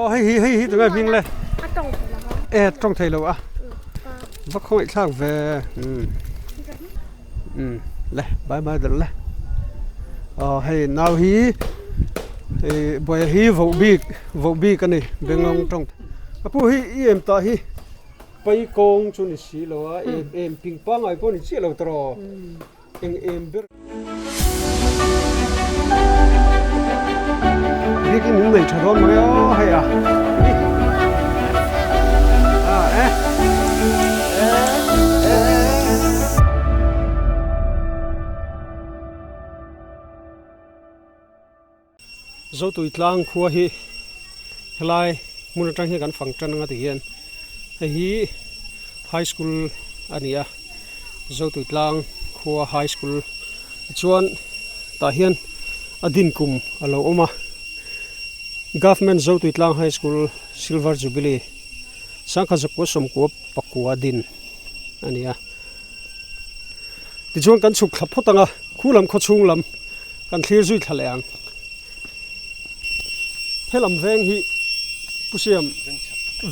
Aw hei hi hei hi tunge hming le? A tawng thei lo a. E tawng thei lo a. Va khawngaih thlak ve. Um um le bye bye deuh le. Aw hei nau hi hei buai hi voh bik voh bik a ni Bengalong tawng. A pu hi i em tah hi pai kawng chu ni si lo a em em ping pangai pawh ni chiah lo tawh eng em ber. Biakin in nei tha dawn mai aw hei a a e e e Zotui tlang khua hi helai hmun atang hian kan fang tan anga ti hian hei hi high school a ni a Zotui tlang khua high school tichuan tah hian a din kum a lo awm a government Zotui tlang high school silver jubilee sangkhat zakua sawmkua pakua din a ni a tichuan kan chhuk thla phawt ang a. Khu lam khawchhung lam kan thlir zui thla leh ang. He lam veng hi Pu Siam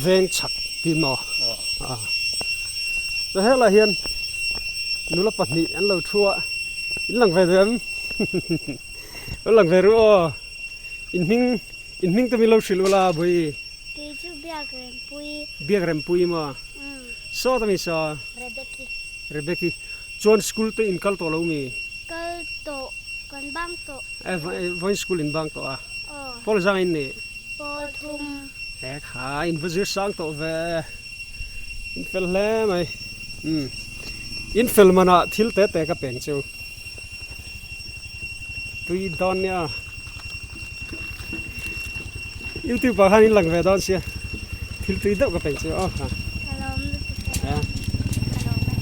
veng chhak tih maw? A. Chuan helaiah hian nula pahnih an lo thu a, in lang ve duh em? Lo lang ve ru aw. In hming in hming te min lo hrilh ula Bui. Kei chu Biak Rempui. Biak Rempui maw? Saw ta mi saw? Rebecca. Rebecca. Chuan school te in kal tawh lo mi? Kal tawh, kan bang tawh. Eh vawiin school in bang tawh a? Aw. Pawl zang in nih? Pawl thum. Eh kha in va zir sang tawh ve. In fel hle mai. Umm. In fel manah thil te te ka peng chu. Tui dawn nia. Youtube ah khan in lang ve dawn sia. Thil tui deuh ka peng chu aw kha. Ka lawm lutuk e. Ka lawm e.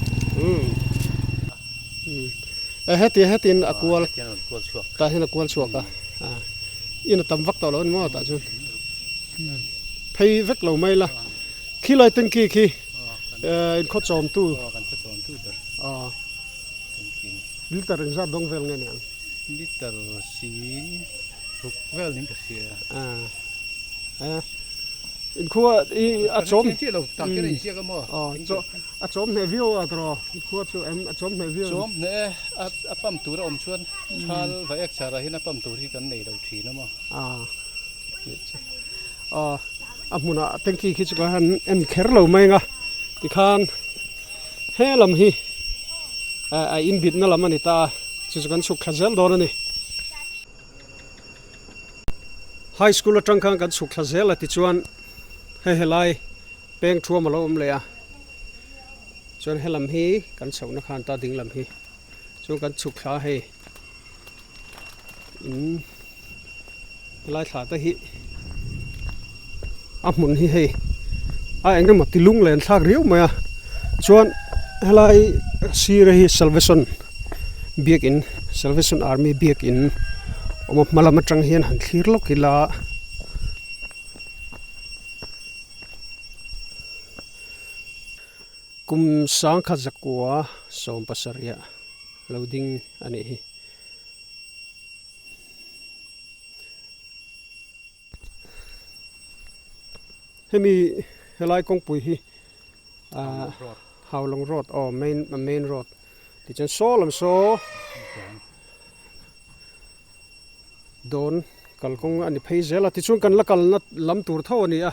Umm. Umm. E heti hetin a kual. Tah hian a kual chhuak a. In a tam vak tawh lo a ni maw tah chuan. Phei vek lo mai la. Khilai tanki khi in khaw chawmtu. Aw. Liter engzat dawng vel nge niang? Liter si ruk vel ning ka hria. A in khua i a chawm chi lo tak hian in ziak a maw? Aw a chawm hneh viau a tawh khua chu em a chawm hneh viau. Chawm hneh a a pump tur a awm chuan thal va ek char ah hian a pump tur hi kan nei lo thin a maw? A a hmunah tanky khi chu ka han en kher lo mai ang a tikhan he lam hi a inbitna lam a ni ta a chu chu kan chhuk thla zel dawn a ni. High school atang khan kan chhuk thla zel a tichuan hei helai peng thuam a lo awm leh a chuan helam hi kan chhohna khan ta ding lam hi chuan kan chhuk thla a hei in. Helai thla te hi a hmun hi hei a eng emaw ti lung len thlak riau mai a chuan helai sir hi salvation biakin salvation army biakin awm a hma lam atang hian han thlir lawk ila. Kum sangkhat zakua sawm pasarih lo ding a nih hi. Hemi helai kawngpui hi ah Haulawng road aw main main road tichuan saw lam saw dawn kalkawng a ni phei zel a tichuan kan la kalna lam tur tho a ni a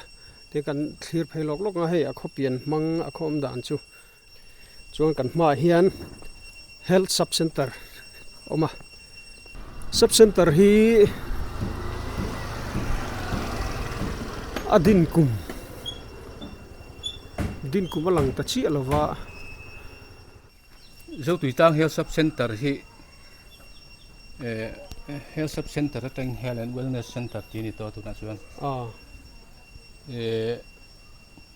tin kan thlir phei lawk lawk ang a hei a khawpian hmang a khaw awm dan chu. Chuan kan hmaah hian health sub center a awm a sub center hi a din kum din kum a lang ta chiah lo va. Zotuitang health sub center hi eh health sub center atang health and wellness center tih a ni tawh a tunah chuan eh.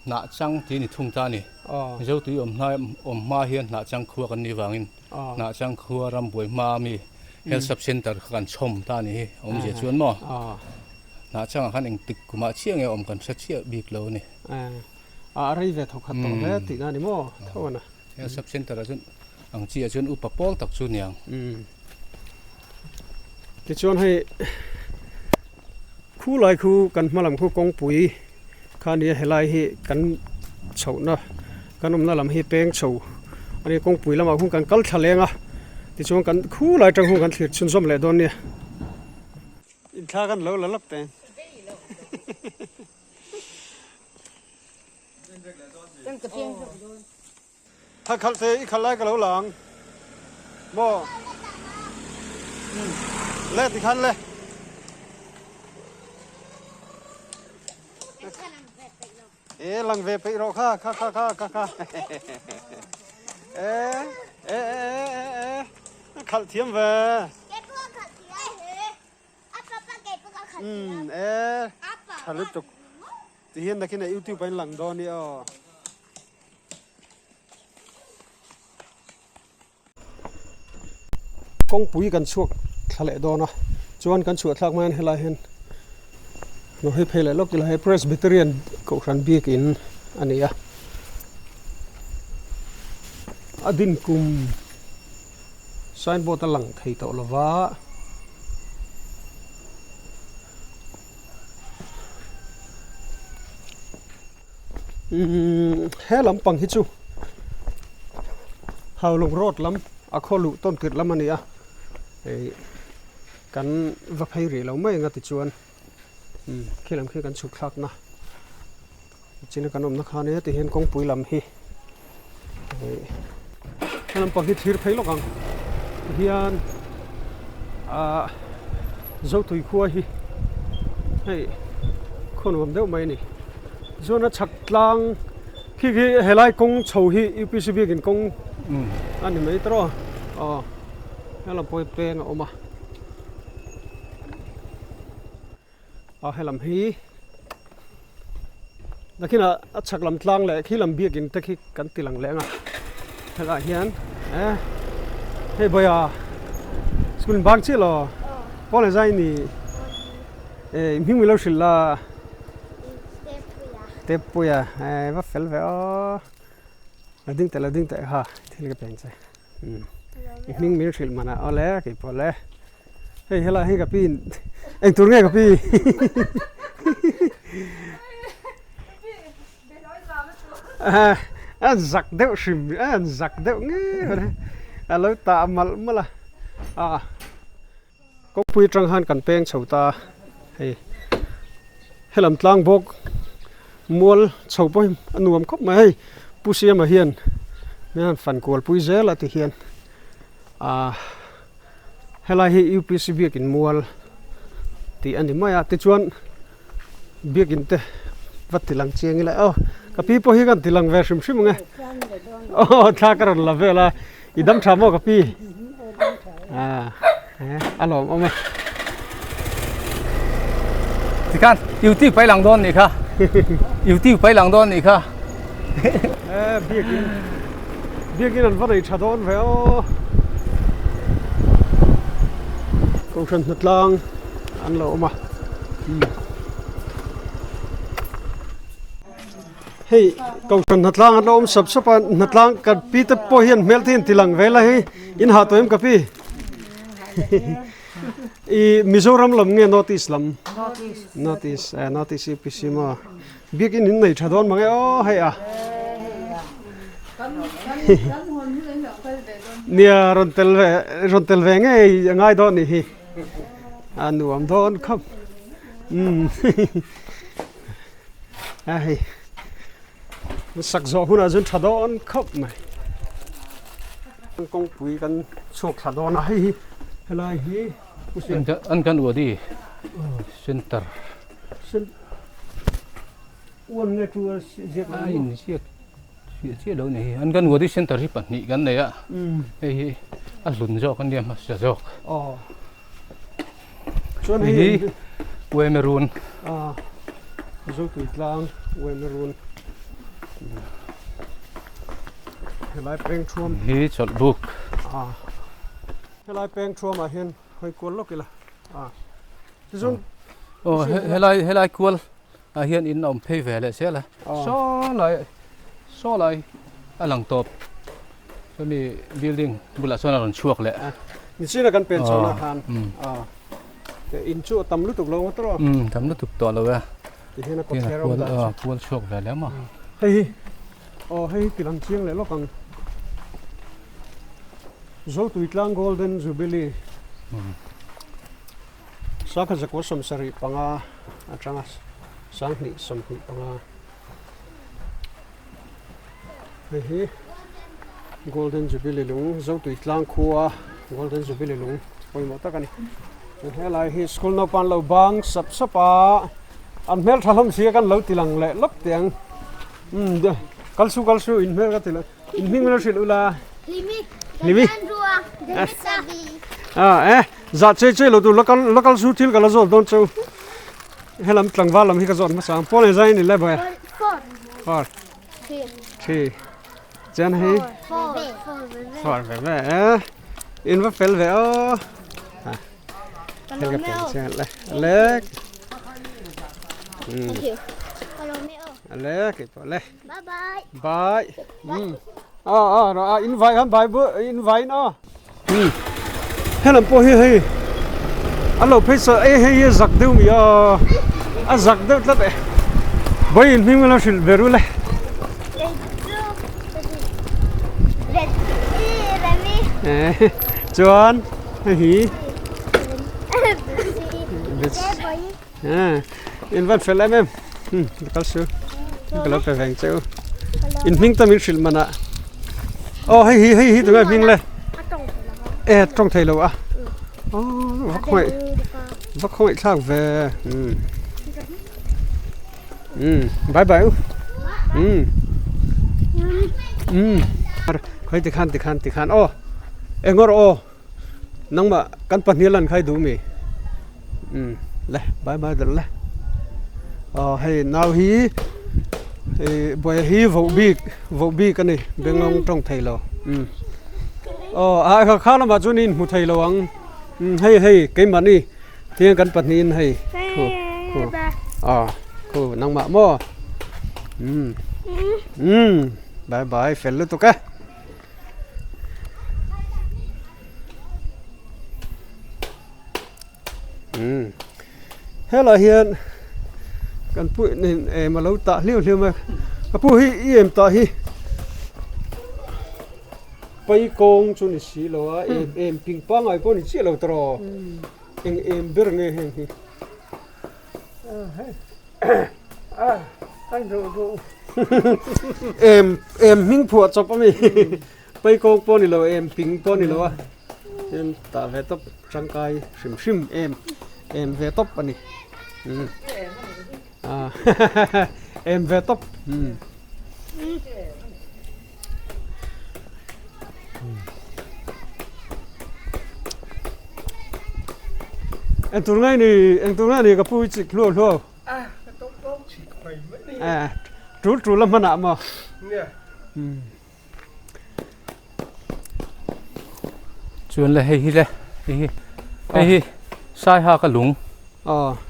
Hnah chang tih a ni thung ta a ni. Mizo tui awm hna awm hma hian hnah chang khua kan nih vangin hnah chang khua ram buai hma ami health sub center kha kan chhawm ta a ni hi awmzia chuan maw hnah changah khan engtik kumah chiah nge awm kan hre chiah bik lo a ni. A rei ve thawkhat tawh hle tihna a ni maw tho a na. Health sub center ah chuan ang chiah chuan upa pawl tak chu niang. Tichuan hei. Khulai khu kan hma lam khu kawngpui kha a nia helai hi kan chhohna kan awmna lam hi peng chho a nia kawngpui lamah khuan kan kal thla leng a tichuan kan khulai atang khuan kan thlir chhunzawm leh dawn nia. Inthla kan lo la lap teng. Tha khalh te i khalh lai ka lo lang maw le ti khan le e lang ve peih rawh kha kha kha kha kha kha e e e e e khalh thiam ve um e tha lutuk ti hian nakin a youtube ah in lang dawn i aw. Kawngpui kan chhuak thla leh dawn a, chuan kan chhuah thlak hma hian helai hian lo hei phei leh lawk ila hei Presbyterian kohhran biakin a ni a, a din kum signboard a lang thei tawh lova. Umm he lampang hi chu Haulawng road lam a khaw luh tawn tirh lam a ni a hei kan va phei rih lo mai anga tichuan umm khi lam khi kan chhuk thlak na china kan awmna khan heti hian kawngpui lam hi hei he lampang hi thlir phei lawk ang tihian ah Zotui khua hi hei khaw nuam deuh mai a ni chuan a chhak tlang khi khi helai kawng chho hi UPC biakin kawng a ni mai tawh aw helam pawh hi peng a awm a a helam hi nakinah a chhak lam tlang leh khi lam biakin te khi kan ti lang leh ang a helaiah hian eh hei bawia school in bang chiah law pawl leh zai ni eh hming milo hrilh la Teppuia eh va fel ve aw la ding teh la ding teh kha thil ka peng che i hming min hrilh manah awle keipawh le. Hei helai hi ka pi in eng tur nge ka pi a zak deuh hrim a zak deuh nge a lo tah malh malh a a kawngpui atang khan kan peng chho ta hei helam tlang bawk mual chho pawh hi a nuam khawp mai hei pu siama hian min han fan kual pui zel a ti hian ah. Helai hi UPC biakin mual tih a ni mai a tichuan biakin te va ti lang chiang ila aw ka pi pawh hi kan ti lang ve hrim hrim ang e aw thla ka rawn la vel a i dam tha maw ka pi a lawm awm e. Tikhan YouTube pai lang dawn nih kha YouTube pai lang dawn nih kha. Biakin biakin an va nei tha dawn ve aw. Kohhran hnatlang an lo awm a. Hei kohhran hnatlang an lo awm sap sap a hnatlang kan pi te pawh hian hmel te hi an ti lang vel a hei in hah tawh em ka pi. I Mizoram lam nge North East lam? North East. North East, eh, North East UPC maw. Biakin in nei tha dawn mang e aw hei a. Nia rawn tel ve rawn tel ve ngei a ngai dawn nih hi. A nuam dawn khawp. Um. A hei. Sak zawh hunah chuan tha dawn khawp mai. Kawngpui kan chhuak thla dawn a hei hi helai hi an kan uadi center uan nge tu ziak a in ziak chiah chiah lo ni hi an kan uadi center hi pahnih kan nei a hei hi a hlun zawk ania hmasa zawk aw chuan hei hi uemerun a zotui tlang uemerun Helai peng thuam hi chawlh buk a helai peng thuam ah hian hawi kual lawk ila a tichuan aw helai helai kual ah hian in a awm phei ve leh zel a saw lai saw lai a lang tawp chumi building bulah chuan a rawn chhuak leh nichina kan pen chhoh na khan a. In chu a tam lutuk lo ngawt rawh. Umm tam lutuk tawh lo e. Ti hian a kawt thler awm dan chu. Pual chhuak ve lem a. Hei hi aw hei hi tilang chiang leh lawk ang. Zotuitlang Golden Jubilee Sakha zakua 75 atanga 2025 hei hi Golden Jubilee lung Zotuitlang khua Golden Jubilee lung pawimawh tak a ni chuan helai hi school naupang lo bang sap sap a an hmel tha hlawm si a kan lo ti lang leh lawk teh ang umm kal su kal su in hmel ka ti lo in hming lo hrilh ula Hlimi ah eh zah chei chei lo tur local local su thil ka la zawt dawn cheu. Helam tlangval lam hi ka zawt hmasa ang pawl engzai a ni le bawih four three chuan hei four ve ve e in va fel ve aw hei ka pen chiang le le le kei pawh le bye a a in vai khan vai bu in vai in aw Helam pawh hi hei a lo phei sa e hei hi a zak deuh mi a a zak deuh tlat e vawi in hming lo hrilh ve rul e chuan hei hi in van fel em em kal su ka lo pe veng che u in hming tam in hrilh man ah aw hei hi hei hi tunge hming le e tawng thei lo a aw va khawngaih va khawngaih thlak ve um bye bye u um um khawi tikhan tikhan tikhan aw engawr aw. Nangmah kan pahnih lan khai duh mi umm le bye bye deuh le aw hei nau hi ih buai hi voh bik voh bik a ni bengawng tawng thei lo umm aw a kha kha lamah chuan in hmu thei lo ang umm hei hei keimahni tiang kan pahnihin hei khu khu aw khu nangmah maw umm umm bye bye fel lutuk e. Umm helai hian kan pu in em alo tah hliau hliau mai a ka pu hi i em tah hi pai kawng chu ni si lo a em em ping pangai pawh ni chiah lo tawh eng em ber nge heng hi. Em em hming phuah chawp a mi pai kawng pawh a ni lo em ping pawh a ni lo a em tah ve tawp tangkai hrim hrim em em ve tawp a ni em ve tawp. Eng tur ngai ni eng tur ngai ni ka pu i chik hluau hluau tul tul a hmanah maw chuan le hei hi le hei hi hei hi saiha ka lung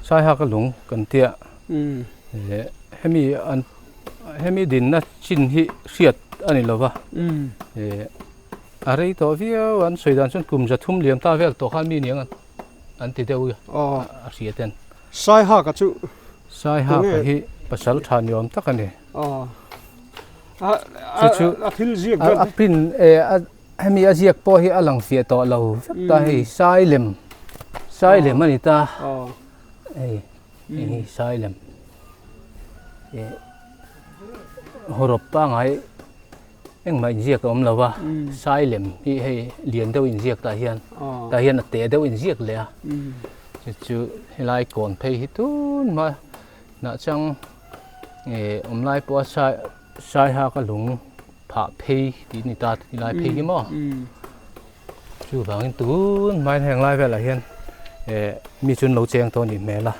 saiha ka lung kan tia hemi an Hemi dinna chin hi hriat a ni lova, a rei tawh viau an sawi dan chuan kum 300 liam ta vel tawh khan mi niang an ti deuh a hria ten. Saihaka chu Saihaka hi pasal tha ni awm tak a ni. Chu chu a thil ziak vel a print hemi a ziak pawh hi a lang fiah tawh lo vek ta hei Sailem Sailem a ni ta hei hei Sailem. Hawrawp pangai engmah inziak a awm lo va, sai lem hi hei lian deuh inziak tah hian tah hian a te deuh inziak leh a, chu chu helai kawn phei hi tun hma hnah chang ih awm lai pawha sai saiha ka lung phah phei tih a ni ta tilai phei hi maw chuvangin tun hmain heng lai velah hian eh mi chu an lo cheng tawh a nih hmel a.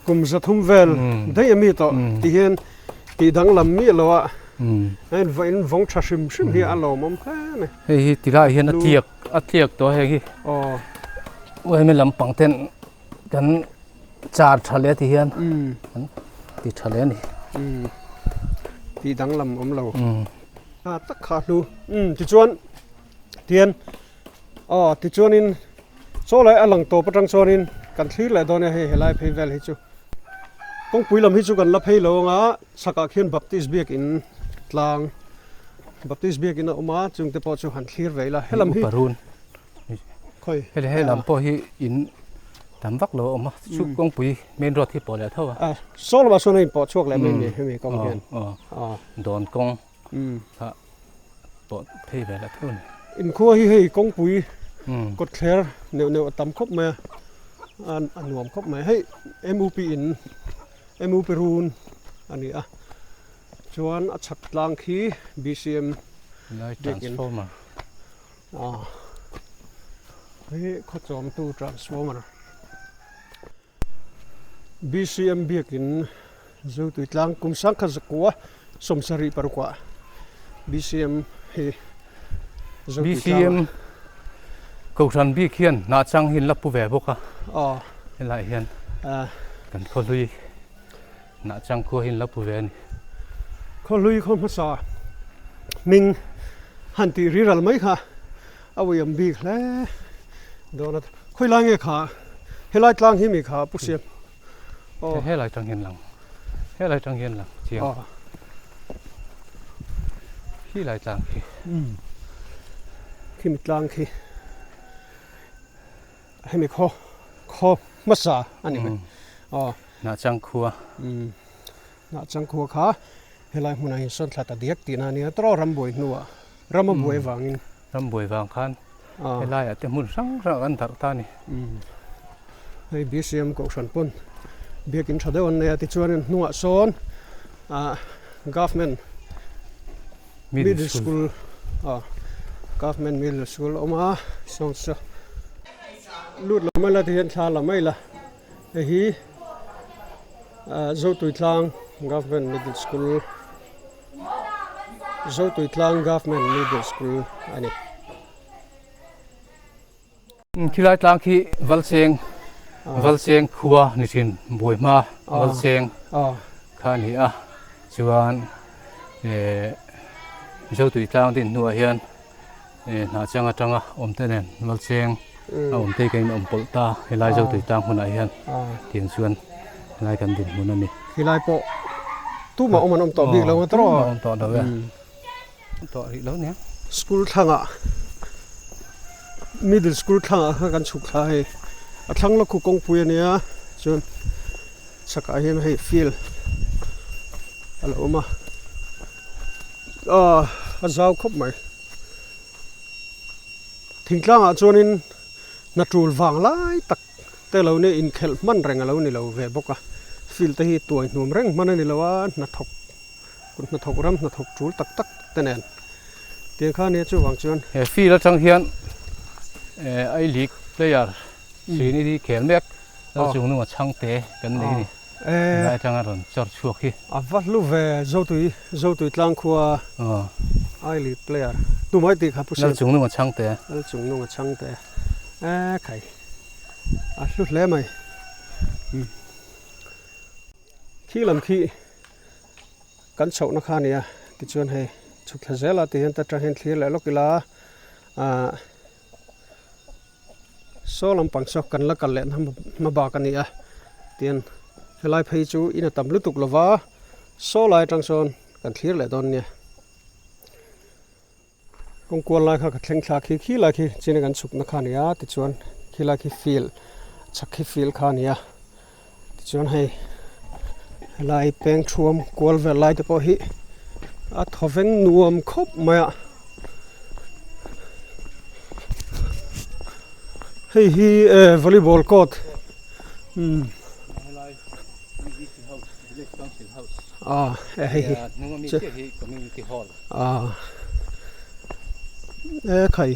Kum 300 vel daih a mi tawh ti hian tih danglam miah lo a a in in vawng tha hrim hrim hi a lawmawm hle mai. Hei hi tilai hian a tliak a tliak tawh heng hi uaime lampang ten kan char tha leh ti hian kan ti tha leh a ni. Tih danglam awm lo. A tak kha hlu. Tichuan tian aw tichuanin chaw lai a lang tawp atang chuanin. Kan thlir leh dawn e hei helai phei vel hi chu kawngpui lam hi chu kan la phei lo anga chhakah khian Baptist biakin tlang Baptist biakin a awm a chungte pawh chu han thlir ve ila helam hi khawi hei lam pawh hi in tam vak lo a awm a chu kawngpui main road hi pawh leh tho a saw lamah sawn a inpawh chhuak leh mai a ni hemi kawng hian dawn kawng kha pawh phei ve leh tho a ni. Inkhua hi hei kawngpui kawt thler neuh neuh a tam khawp mai a, a nuam khawp mai. Hei MUP in MUP run a ni a, chuan a chhak tlang khi BCM biakin hei khawchawmtu transformer BCM biakin Zotui tlang kum sangkhat zakua sawmsarih parukah BCM hi Zotui tlang BCM Kohhran bik hian hnah chang hi an la pu ve bawk a helaiah hian kan khawhlui hnah chang khua hi an la pu ve a ni. Khawhlui khaw hmasa hming han tih riral mai kha a uiam bik hle dawn a khawilai nge kha helai tlang hi mi kha pu siam. Aw. Helai tang hian lang. Helai tang hian lang chiang. Aw. Khi lai tlang khi. Um. Khi mi tlang khi. Hemi khaw khaw hmasa ani mai. Aw. Hnah chang khua. Um. Hnah chang khua kha helai hmunah hian sawn thla ta diak tihna ania tawrh ram buai hnuah ram a buai vangin. Ram buai vang khan helaiah te hmun hrang hrang an darh ta a ni. Hei BCM Kohhran pawn biakin tha deuh an nei a tichuanin hnungah sawn ah Government Middle School ah Government Middle School a awm a sawn saw lut lo mai la tihian thla la mai la hei hi ah Zotuitlang Government Middle School. Zotuitlang Government Middle School a ni. Khilai tlang khi Valcheng Valcheng khua ni thin Buaihma Valcheng kha a ni a chuan Zotuitlang din hnuah hian hnah chang atanga awm te nen Valcheng a awm te kan awm pawlh ta helai Zotuitlang hmunah hian tiang chuan helai kan dinhmun a ni. Khilai pawh tumah awm an awm tawh bik lo a tawh. Tumah awm tawh lo e. Tawh rih lo nia. School thlangah middle school thlangah kha kan chhuk thla hei a thlang lawk khu kawngpui a nia chuan chhakah hian hei field a lo awm a ah a zau khawp mai thingtlangah chuanin hna tul vang lai tak te lo nia inkhelh hman reng a lo ni lo ve bawk a field te hi tuai hnuam reng hman a ni lo a hnathawk Kut hnathawk ram hnathawk tul tak tak te nen tiang kha nia chuvang chuan. He field atang hian I league player Srinidhi khel mek lo chung nunga chhangte kan nei a ni. Helai atanga rawn chawr chhuak hi. A va hlu ve Zotui Zotui tlang khua I league player tumai tih kha pu Lal chung nunga chhangte. Lal chung nunga chhangte e khai a hlu hle mai. Khi lam khi. Kan chhohna kha a ni a, tichuan hei chhuk thla zel a tihian ta tang hian thlir leh lawk ila ahh saw lampang saw kan la kal leh na hma bak a ni a tihian helai phei chu in a tam lutuk lova saw lai atang sawn kan thlir leh dawn nia. Kawng kual lai kha ka thleng thla khi khi lai khi china kan chhukna kha a ni a tichuan khi lai khi field chhak khi field kha a ni a tichuan hei helai peng thuam kual vel lai te pawh hi a thawveng nuam khawp mai a hei hi eh volleyball court umm ah hei hi Ah e khai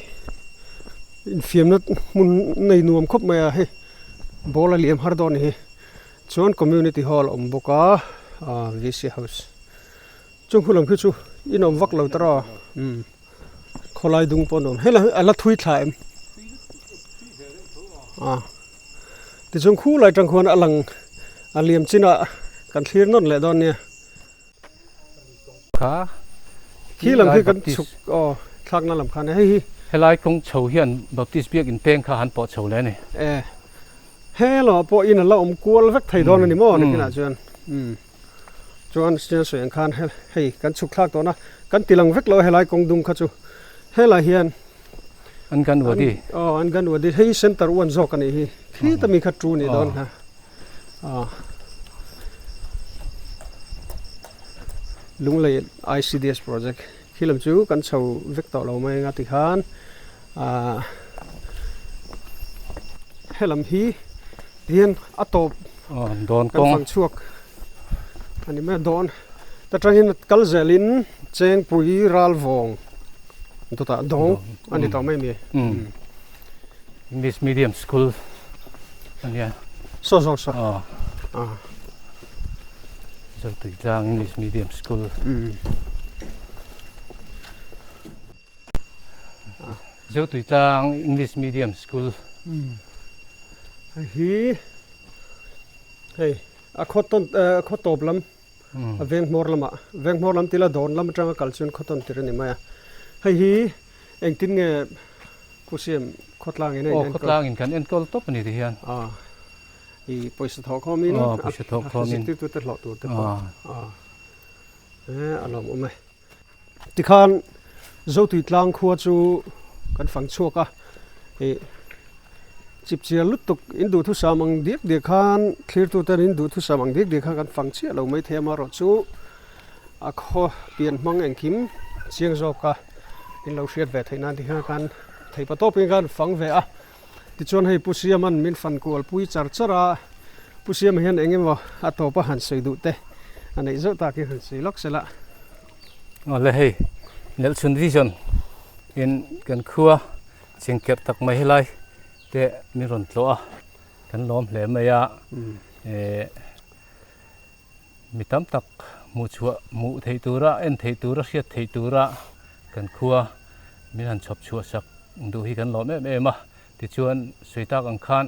infiamna hmun nei nuam khawp mai a hei ball a liam har dawn a ni hi chuan community hall a awm bawk a ah V C house chung khu lam khi chu in awm vak lo tawrh a umm khawlai dung pawh a nuam helai hi a la thui thla em ah tichuan khulai tang khuan a lang a liam chinah kan thlir nawn leh dawn nia. Kha Khi lam khi kan chhuk aw thlakna lam khan hei hi. Helai kawng chho hian Baptist biak in peng kha han pawh chho leh a ni. E He lamah pawh in a la awm kual vek thei dawn a ni maw nakinah chuan umm chuan chian sawi ang khan hei kan chhuk thlak tawh na kan ti lang vek lo a helai kawng dung kha chu helai hian an gan wadi aw an gan wadi hei center uan zawk a nih hi khita mi kha tu ni dawn kha aw Lunglei ICDS project khi lam chu kan chho vek tawh lo mai anga tikhan ahh helam hi tihian a tawp kan fang chhuak a ni mai a dawn ta tangin kal zelin chengpui ral vawng dawtah dawng a ni tawh mai mi. English medium school a nia. Saw zawk saw. Aw. Ah. Zotuitlang English medium school. Mm. Zotuitlang English medium school. Mm. Hi hei a khaw tawn a khaw tawp lam a veng hmawr lamah veng hmawr lam tila dawn lam atanga kal chuan khaw tawn tir a ni mai a hei hi engtin nge Pu Siam khawtlang in a in enkawl. Aw khawtlang in kan enkawl tawp a ni ti hian. Aw i pawisa thawh khawm in. Aw pawisa thawh khawm in. Zirtirtu te hlawh tur te pawh. Aw e a lawm awm e. Tikhan Zotui tlang khua chu kan fang chhuak a i chipchiar lutuk in duhthusam ang diak diak khan thlirtu ten in duhthusam ang diak diak khan kan fang chiah lo mai thei a amaherawhchu a khaw pian hmang engkim chiang zawk a. In lo hriat ve theih nan ti hian khan thei pa tawpin khan fang ve a tichuan hei Pu Siama'n min fan kual pui char char a Pu Siama hian eng emaw a tawp a han sawi duh te a neih zauh takin han sawi lawk sela. Awle hei Nelchhun Vision in kan khua chingkerh tak mai helai te min rawn tlawh a kan lawm hle mai a eh Mi tam tak hmuh chhuah hmuh theih tura, en theih tura, hriat theih tura kan khua min han chhawp chhuah sak duh hi kan lawm em em a. Tichuan sawi tak ang khan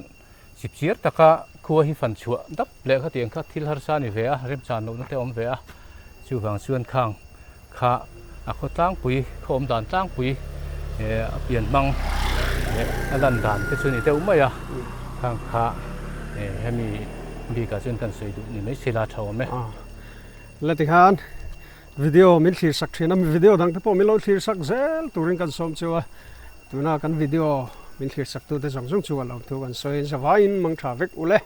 chipchiar taka khua hi fan chhuah dap leh kha tiang kha thil harsa a ni ve a, remchan lohna te a awm ve a. Chuvang chuan khang kha a khaw tlangpui, khaw awm dan tlangpui a pian hmang leh a lan dan te chu a ni deuh mai a, khang kha hemi bikah chuan kan sawi duh ni mai se la tha awm e. La tikhan video min thlir sak thin a, video dang te pawh min lo thlir sak zel turin kan sawm chu a, tuna kan video min thlir sak tute zawng zawng chu a lo thu kan sawi zavaiin mang tha vek ule.